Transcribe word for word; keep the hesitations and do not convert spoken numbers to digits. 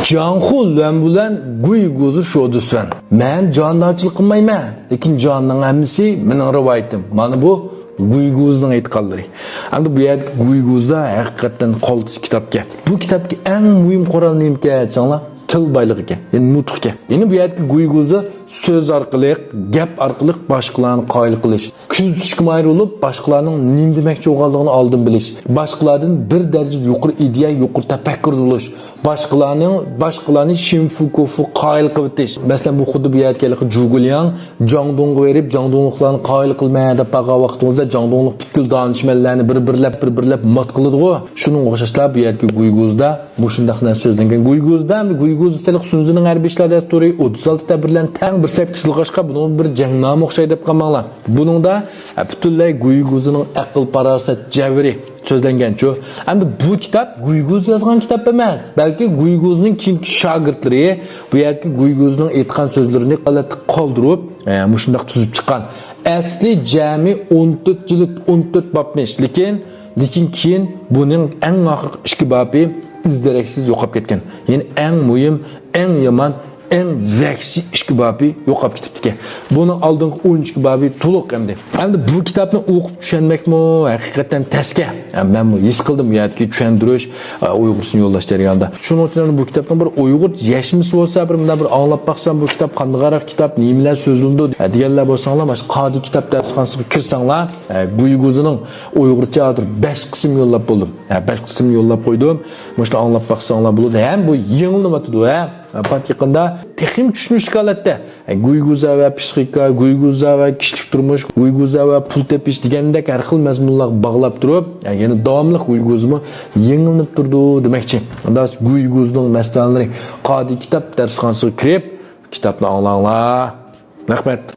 جاڭخۇ لۈەن بىلەن گۇيگۇزى شودۇسۈەن. مەن جانىدارچىلىق قىلمايمەن، لېكىن جانىنىڭ ھەممىسى مېنىڭ رىۋايىتىم. مانا بۇ گۇيگۇزنىڭ ئېيتقانلىرى. ئەمدى بۇ يەردىكى گۇيگۇزدا ھەقىقەتەن قالتىس كىتابكەن. بۇ كىتابتىكى ئەڭ مۇھىم قورال نېمىكەن دېسەڭلار، تىل بايلىقى ئىكەن، يەنى نۇتۇق ئىكەن. يەنى بۇ يەردىكى گۇيگۇزدا سۆز ئارقىلىق، گەپ ئارقىلىق باشقىلارنى قايىل قىلىش، كۆزىتىشكە ماھىر بولۇپ، باشقىلارنىڭ نېمە دېمەكچى بولغانلىقىنى ئالدىن بىلىش، باشقىلاردىن بىر دەرىجە يۇقىرى ئىدىيە، يۇقىرى تەپەككۇر بولۇش، باشقىلارنىڭ، باشقىلارنى شىنفۇكوفۇ قايىل قىلىۋېتىش. مەسىلەن، بۇ خۇددى بۇ يەردىكى ھېلىقى جۇگۇلياڭ جاڭدۇڭغا بېرىپ، جاڭدۇڭلۇقلارنى قايىل قىلىمەن دەپ بارغان ۋاقتىڭىزدا، جاڭدۇڭلۇق پۈتكۈل دانىشمەنلەرنى بىر-بىرلەپ، بىر-بىرلەپ مات قىلىدىغۇ. شۇنىڭغا ئوخشاشلا بۇ يەردىكى گۇيگۇزدا مۇشۇنداق نەرسە سۆزلەنگەن. گۇيگۇزدا، ئەمدى گۇيگۇزدا سېلىق سۈنزىنىڭ ھەربىي ئىشلار دەستۇرى ئوتتۇز ئالتە تەبىر بىلەن تەڭ بىر سەپكە سىلغاشقا، بۇنىڭغا بىر جەڭنامە ئوخشايدۇ دەپ قالماڭلار. بۇنىڭدا، ئە، پۈتۈنلەي گۇيگۇزنىڭ ئەقىل-پاراسەت جەۋھىرى سۆزلەنگەنچۇ. ئەمدى بۇ كىتاب گۇيگۇز يازغان كىتاب ئەمەس، بەلكى گۇيگۇزنىڭ كېيىنكى شاگىرتلىرى بۇ يەردىكى گۇيگۇزنىڭ ئېيتقان سۆزلىرىنى ھالەتتە قالدۇرۇپ، ئە، مۇشۇنداق تۈزۈپ چىققان. ئەسلى جەمئىي ئون تۆت جىلىد، ئون تۆت بابمىش، لېكىن، لېكىن كېيىن بۇنىڭ ئەڭ ئاخىرقى ئىككى بابى ئىز-دېرەكسىز يوقاپ كەتكەن. يەنى ئەڭ مۇھىم، ئەڭ يامان، ئەڭ ۋەھشىي ئىككى بابى يوقاپ كېتىپتىكەن. بۇنىڭ ئالدىنقى ئون ئىككى بابى تولۇق ئەمدى. ئەمدى بۇ كىتابنى ئوقۇپ چۈشەنمەكمۇ ھەقىقەتەن تەسكە. ھە، مەنمۇ ھېس قىلدىم بۇ يەردىكى چۈشەندۈرۈش، ئە، ئۇيغۇرچىسىنى يوللاش جەريانىدا. شۇنىڭ ئۈچۈن بۇ كىتابنىڭ بىر ئۇيغۇرچە يەشمىسى بولسا، بىر مۇنداق بىر ئاڭلاپ باقسام، بۇ كىتاب قانداقراق كىتاب، نېمىلەر سۆزلىنىدۇ، ئە، دېگەنلەر بولساڭلار، مانا شۇ قادىي كىتاب دەرسخانىسىغا كىرسەڭلار، ئە، گۇيگۇزنىڭ ئۇيغۇرچە ھازىر بەش قىسىم يوللاپ بولدۇم. ھە، بەش قىسىم يوللاپ قويدۇم. مۇشۇنى ئاڭلاپ باقساڭلار بولىدۇ. ھەم بۇ يېڭىلىنىۋاتىدۇ، ھە. پات يېقىندا تېخىمۇ چۈشىنىشلىك ھالەتتە، ھە، گۇيگۇزا ۋە پىسخىكا، گۇيگۇزا ۋە كىشىلىك تۇرمۇش، گۇيگۇزا ۋە پۇل تېپىش دېگەندەك ھەر خىل مەزمۇنلارغا باغلاپ تۇرۇپ، ھە، يەنە داۋاملىق گۇيگۇزمۇ يېڭىلىنىپ تۇرىدۇ دېمەكچى. ئۇندا گۇيگۇزنىڭ مەستانىلىرى قادىي كىتاب دەرسخانىسىغا كىرىپ، كىتابنى ئاڭلاڭلار. رەھمەت.